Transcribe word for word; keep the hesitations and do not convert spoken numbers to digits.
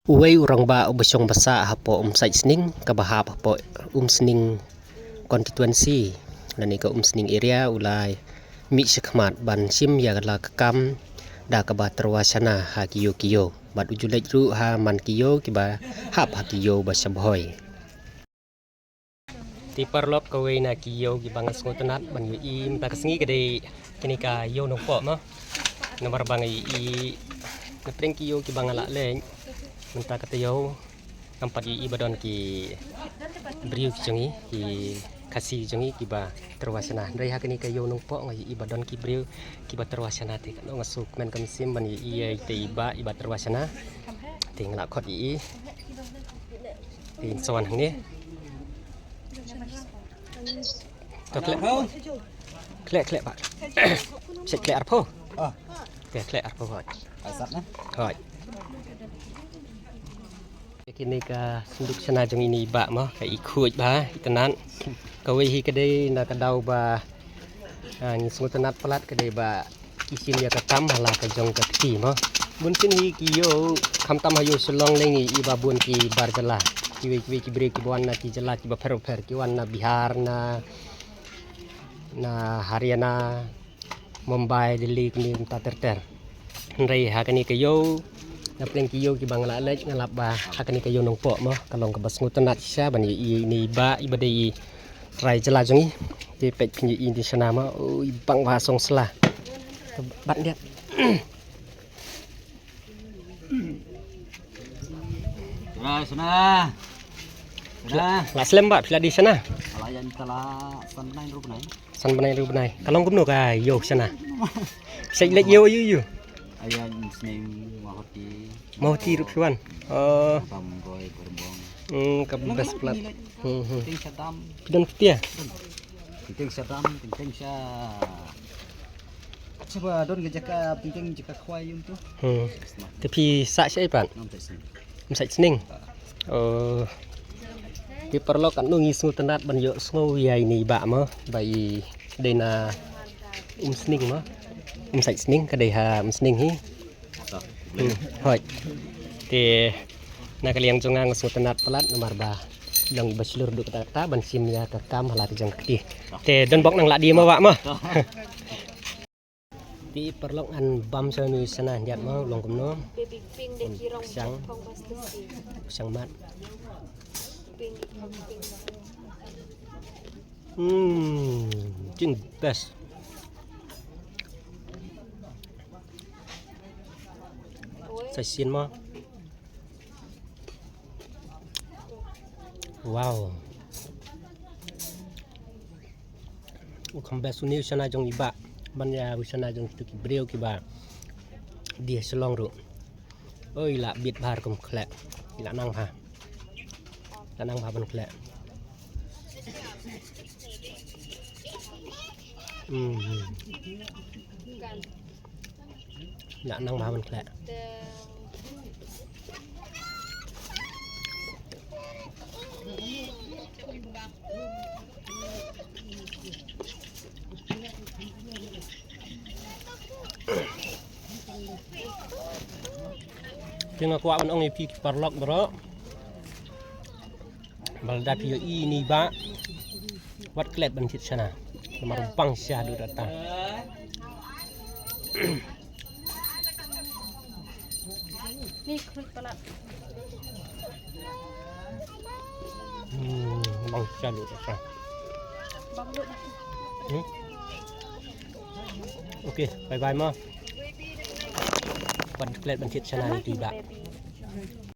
Uwei u rangbah uba shong basa hapoh Umsaitsning, kaba hap hapoh Umsning constituency, lane ka Umsning area, u la mih shakhmat ban shim ïa la ka kam da kaba tyrwa shana ha ki ïew ki ïew. Bad u ju leit ruh ha man ki ïew kiba hap ha ki ïew ba sha Bhoi. Te paralok, kawei na ki ïew kiba nga sngewtynnat ban ïohi mynta ka sngi ka dei kane ka ïew Nongpoh mo. Namar ba nga ïohi na pdeng ki ïew kiba nga la leit mynta ka taïew, ngam pat ïohi ba don ki briew ki jong ngi, ki Khasi jong ngi kiba tyrwa shana. Hynrei ha kane ka ïew Nongpoh nga ïohi ba don ki briew kiba tyrwa shana. Te katno nga sngewkmen ka mynsiem ban ïohi ïa ite i bah iba tyrwa shana. Te nga la khot ïohi. Te ngin sa wan hangne. To khleh. Khleh, khleh bah. Shet khleh arphew. Ah. Te khleh arphew, hooid. Ai sat na? Hooid. Kine ka synduk shana jong ine i bah mo, ka i khuid bha, i tynnat. Kawei hi ka dei na ka daw ba, ah, ngi sngewtynnat palat ka dei ba ki shim ïa ka kam ha la ka jong ka kti mo. Bun sien hi ki ïew, khamtam ha ïew Shillong lei ngi i ba bun ki bar jylla. Kiwei kiwei ki briew kiba wan na ki jylla kiba pher pher, ki wan na Bihar, na, na Haryana, Mumbai, Delhi, kine mynta ter ter. Hynrei ha kane ka ïew, na pdeng ki ïew kiba nga la leit, nga lap ba ha kane ka ïew Nongpoh mo, ka long kaba sngewtynnat shisha ban ïohi ine i bah iba dei i trai jylla jong ngi. Te peit phin ïohi ine i shana mo, u i bang bha song sla. Te bat ndiat. Shana, shana. Shana. La slem bah, phi la die shana? Ala ïa mynta la san bnai hynriew bnai. San bnai hynriew bnai. Ka long kumno ka ïew shana? Sa leit ïew aïu aïu? Ïa Umsning, Mawhati. Mawhati ruh phi wan. Oh. Bam Bhoi, Bam Bong. Hmm, ka best palat. Hmm, hmm. Teng sha dam. Phi don kti ïa? Teng sha dam, teng sha. Acha ba don ka jaka, teng jaka khwai ïa uto. Hmm. Te phi sah shaei pat? Umsaitsning. Umsaitsning. Oh. Te paralok, katno ngi sngewtynnat ban ïohsngew ïa ine i bah mo, ba i dei na Umsning mo. Umsaitsning, ka dei ha Umsning hi. Hmm, hooid. Te na ka liang jong nga nga sngewtynnat palat namar ba long iba shlur duh katta katta ban shim ïa ka kam ha la ka jong ka kti. Te don bok nang la die mo bah mo. Te paralok, ngan bam sha ine i shana khyndiat mo, long kumno. Shang. Shang mat. Hmm, jin best. Sa shisien mo. Wow. U kham best une u shana jong i bah ban ïa u shana jong kito ki briew kiba die ha Shillong ruh. Oi, la bit bha ruh kum khleh. La nang bha. La nang bha ban khleh. Hmm. La nang bha ban khleh. Te nga kwah ban ong ïa phi ki paralok baroh. Ba lada phi ïohi ine i bah, wat klet ban thied shana. Namar bang shisha duh katta. Ni khuid palat. Hmm, bang shisha duh katta. Bang duh. Hmm? Okay, bye bye mo. Wat klet ban thied shana ine i bah.